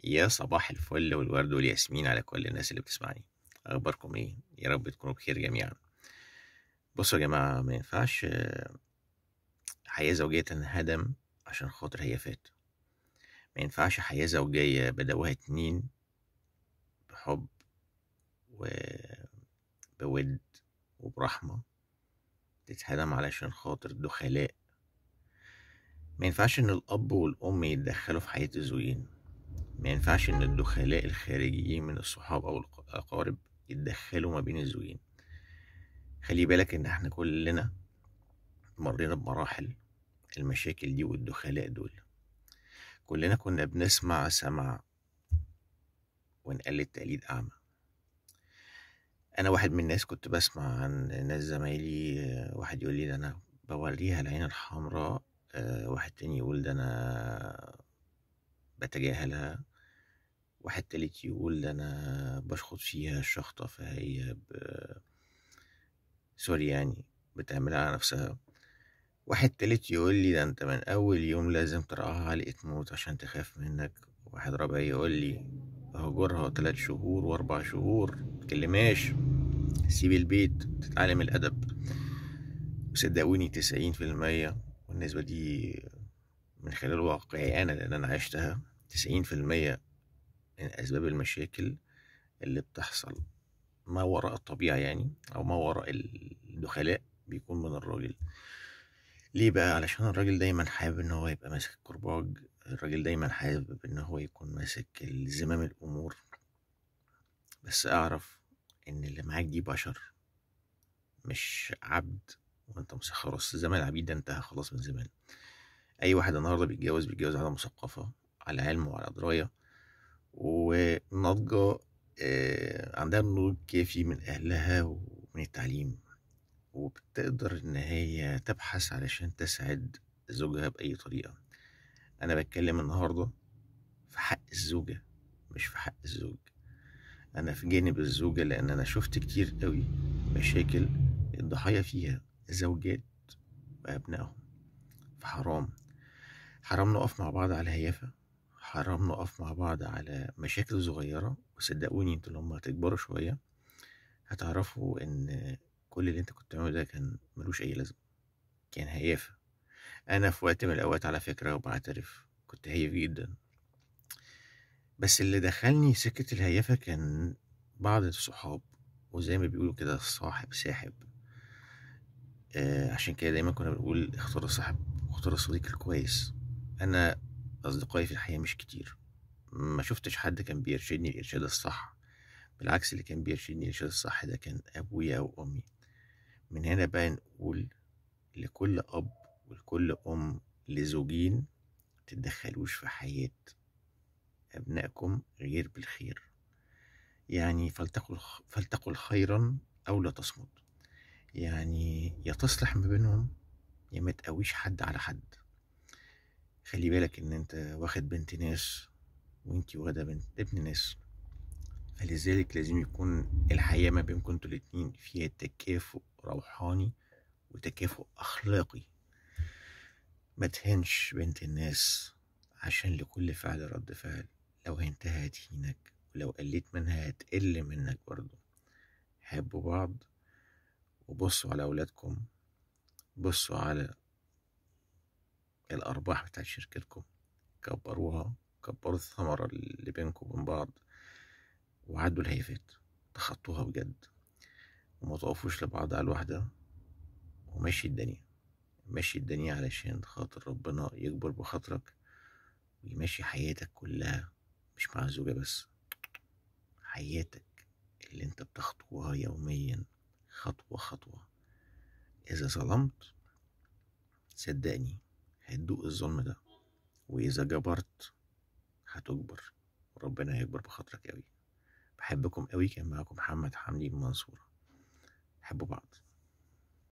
يا صباح الفل والورد والياسمين على كل الناس اللي بتسمعني. اخباركم ايه؟ يا رب تكونوا بخير جميعا. بصوا يا جماعة، ما ينفعش حياة زوجيه تنهدم عشان خاطر هي فات. ما ينفعش حياة زوجيه بدأوها اتنين بحب وبود وبرحمه تتهدم علشان خاطر دخلاء. ما ينفعش ان الاب والام يتدخلوا في حياة الزوجين. ما ينفعش ان الدخلاء الخارجيين من الصحاب او الاقارب يتدخلوا ما بين الزوجين. خلي بالك ان احنا كلنا مرينا بمراحل المشاكل دي والدخلاء دول. كلنا كنا بنسمع سمع ونقلد تقليد اعمى. انا واحد من الناس كنت بسمع عن ناس زمايلي، واحد يقول لي ده انا بوريها العين الحمراء، واحد تاني يقول ده انا بتجاهلها، واحد تالت يقول ده انا بشخط فيها الشخطة فهي sorry يعني بتعملها على نفسها، واحد تالت يقول لي ده انت من اول يوم لازم ترعاها علقة موت عشان تخاف منك، واحد رابع يقول لي هجرها 3 شهور و4 شهور متكلماش، سيب البيت تتعلم الادب. وصدقوني 90%، والنسبة دي من خلال واقعي انا لان انا عشتها، 90% من اسباب المشاكل اللي بتحصل ما وراء الطبيعة يعني او ما وراء الدخلاء بيكون من الراجل. ليه بقى؟ علشان الراجل دايما حابب ان هو يبقى ماسك الكرباج، الراجل دايما حابب ان هو يكون ماسك زمام الامور. بس اعرف ان اللي معاك دي بشر مش عبد وانت مسخرة. زمان العبيد ده انتهى خلاص من زمان. اي واحد النهارده بيتجوز على مثقفة، على علم وعلى دراية وناضجه، عندها نضوج كافي من اهلها ومن التعليم، وبتقدر ان هي تبحث علشان تسعد زوجها باي طريقه. انا بتكلم النهارده في حق الزوجة مش في حق الزوج. انا في جانب الزوجة لان انا شفت كتير قوي مشاكل الضحايا فيها زوجات وابنائهم. فحرام، حرام نقف مع بعض على هيافه، حرام نقف مع بعض على مشاكل صغيرة. وصدقوني انتوا لما هتكبروا شوية هتعرفوا ان كل اللي انت كنت بتعمله ده كان ملوش اي لازمه، كان هيافه. انا في وقت من الاوقات على فكرة وبعترف كنت هايف جدا، بس اللي دخلني سكة الهيافه كان بعض الصحاب، وزي ما بيقولوا كده الصاحب ساحب. عشان كده دايما كنا بنقول اختار الصاحب واختار الصديق الكويس. انا اصدقائي في الحياة مش كتير، ما شفتش حد كان بيرشدني الارشاد الصح، بالعكس اللي كان بيرشدني الارشاد الصح ده كان ابويا او امي. من هنا بقى نقول لكل اب ولكل ام لزوجين تتدخلوش في حياة ابنائكم غير بالخير. يعني فلتقل خيرا او لا تصمت. يعني يا تصلح ما بينهم يا ما تقويش حد على حد. خلي بالك ان انت واخد بنت ناس وانتي واخده بنت ابن ناس، فلذلك لازم يكون الحياة ما بينكم انتوا الاتنين فيها تكافؤ روحاني وتكافؤ اخلاقي. ما تهنش بنت الناس عشان لكل فعل رد فعل. لو هنتها هتهينك، ولو قليت منها هتقل منك برضو. حبوا بعض وبصوا على اولادكم، بصوا على الارباح بتاعت شركتكم، كبروها، كبروا الثمرة اللي بينكم وبين بعض، وعدوا الهيافات، تخطوها بجد، وما تقفوش لبعض على الواحدة. ومشي الدنيا، مشي الدنيا علشان خاطر ربنا يكبر بخاطرك ويمشي حياتك كلها، مش مع الزوجة بس، حياتك اللي انت بتخطوها يوميا خطوة خطوة. إذا ظلمت صدقني هتدوق الظلم ده، وإذا جبرت هتجبر، وربنا هيكبر بخاطرك أوي. بحبكم أوي. كان معاكم محمد حمدي من المنصورة. حبوا بعض.